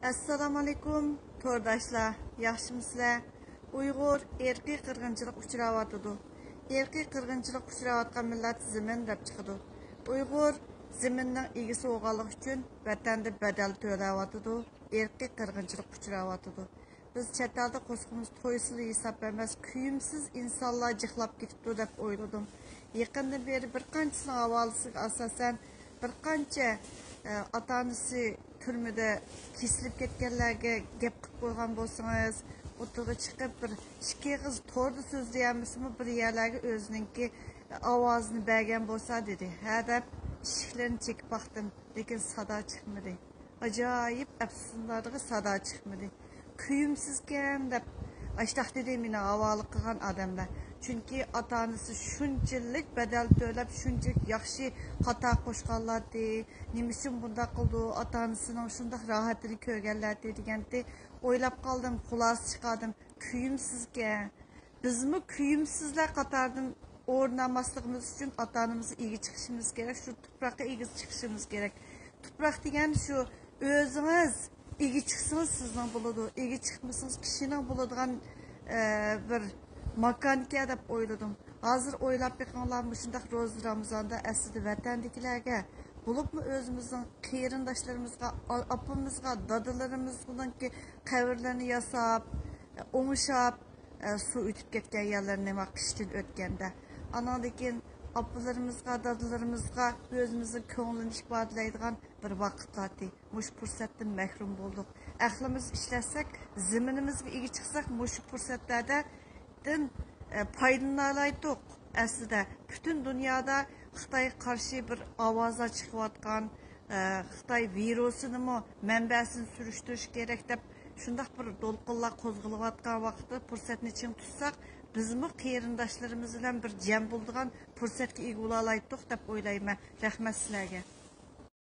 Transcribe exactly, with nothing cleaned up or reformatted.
ئەسسالامۇئەلەيكۇم، تورداشلار، ياخشىمۇسىلەر؟ ئۇيغۇر ئىرقىي قىرغىنچىلىق ئۇچراۋاتىدۇ. ئىرقىي قىرغىنچىلىق ئۇچراۋاتقان مىللەت زېمىن دەپ چىقىدۇ. ئۇيغۇر زېمىننىڭ ئىگىسى بولغانلىقى ئۈچۈن ۋەتەندە بەدەل تۆلەۋاتىدۇ. ئىرقىي قىرغىنچىلىق ئۇچراۋاتىدۇ. بىز چەت ئەلدە قوسقىمىز تويسىلا ھېساب ئەمەس، كۆيۈمسىز ئىنسانلار جىقلاپ كېتىپتۇ دەپ ئويلىدىم. يېقىندىن بېرى بىر قانچىسىنىڭ ھاۋالىسىگە ئاساسەن، بىر قانچە، ئە، ئاتا-ئانىسى تۈرمىدە كېسىلىپ كەتكەنلەرگە گەپ قىلىپ قويغان بولسىڭىز، ئوتتۇرىغا چىقىپ بىر ئىككى ئېغىز توردا سۆزلىيەلمىسىمۇ، بىر يەرلەرگە ئۆزىنىڭكى ئاۋازىنى بەرگەن بولسا دېدى. ھە دەپ ئىشىكلىرىنى چېكىپ باقتىم، لېكىن سادا چىقمىدى. ئاجايىپ ئەپسۇسلاندۇرىدىغان سادا چىقمىدى. كۆيۈمسىزكەن دەپ ئاشتاق دېدى مېنى ھاۋالە قىلغان ئادەملەر. چۈنكى ئاتا-ئانىسى شۇنچىلىك بەدەل تۆلەپ، شۇنچىلىك ياخشى قاتار قوشقانلاتتى. نېمە ئۈچۈن بۇنداق قىلدى؟ ئاتا-ئانىسىنىڭ شۇنداق راھەتىنى كۆرگەنلەتتى دېگەنتى. ئويلاپ قالدىم، خۇلاسە چىقاردىم. كۆيۈمسىزكەن. بىزمۇ كۆيۈمسىزلەر قاتارىدىن ئورۇن ئالماسلىقىمىز ئۈچۈن ئاتا-ئانىمىزغا ئىگە چىقىشىمىز كېرەك، شۇ تۇپراققا ئىگە چىقىشىمىز كېرەك. تۇپراق دېگەن شۇ، ئۆزىڭىز ئىگە چىقسىڭىز سىزنىڭ بولىدۇ، ئىگە چىقمىسىڭىز كىشىنىڭ بولىدىغان، ئە، بىر ماكانكەن دەپ ئويلىدىم. ھازىر ئويلاپ بېقىڭلار، مۇشۇنداق روزا رامىزاندا ئەسلىدە ۋەتەندىكىلەرگە، بولۇپمۇ ئۆزىمىزنىڭ قېرىنداشلىرىمىزغا، ئا-، ئاپىمىزغا، دادىلىرىمىزنىڭكى قەبرىلىرىنى ياساپ، ئوڭشاپ، ئە، سۇ ئۆتۈپ كەتكەن يەرلىرىنى ۋە قىشتىن ئۆتكەندە. ئاناندىن كېيىن ئاپىلىرىمىزغا، دادىلىرىمىزغا ئۆزىمىزنىڭ كۆڭلىنى ئىپادىلەيدىغان بىر ۋاقىتلاتى. مۇشۇ پۇرسەتتىن مەھرۇم بولدۇق. ئەقلىمىز ئىشلەتسەك، زېمىنىمىزگە ئىگە چىقساق، مۇشۇ پۇرسەتلەردىن، ئە، پايدىلىنالايتتۇق. ئەسلىدە پۈتۈن دۇنيادا خىتايغا قارشى بىر ئاۋازلار چىقىۋاتقان، ئە، خىتاي ۋىرۇسىنىمۇ مەنبەسىنى سۈرۈشتۈرۈش كېرەك دەپ شۇنداق بىر دولقۇنلار قوزغىلىۋاتقان ۋاقىتتا پۇرسەتنى چىڭ تۇتساق، بىزمۇ قېرىنداشلىرىمىز بىلەن بىر جەم بولىدىغان پۇرسەتكە ئىگە بولالايتتۇق دەپ ئويلايمەن. رەھمەت سىلەرگە.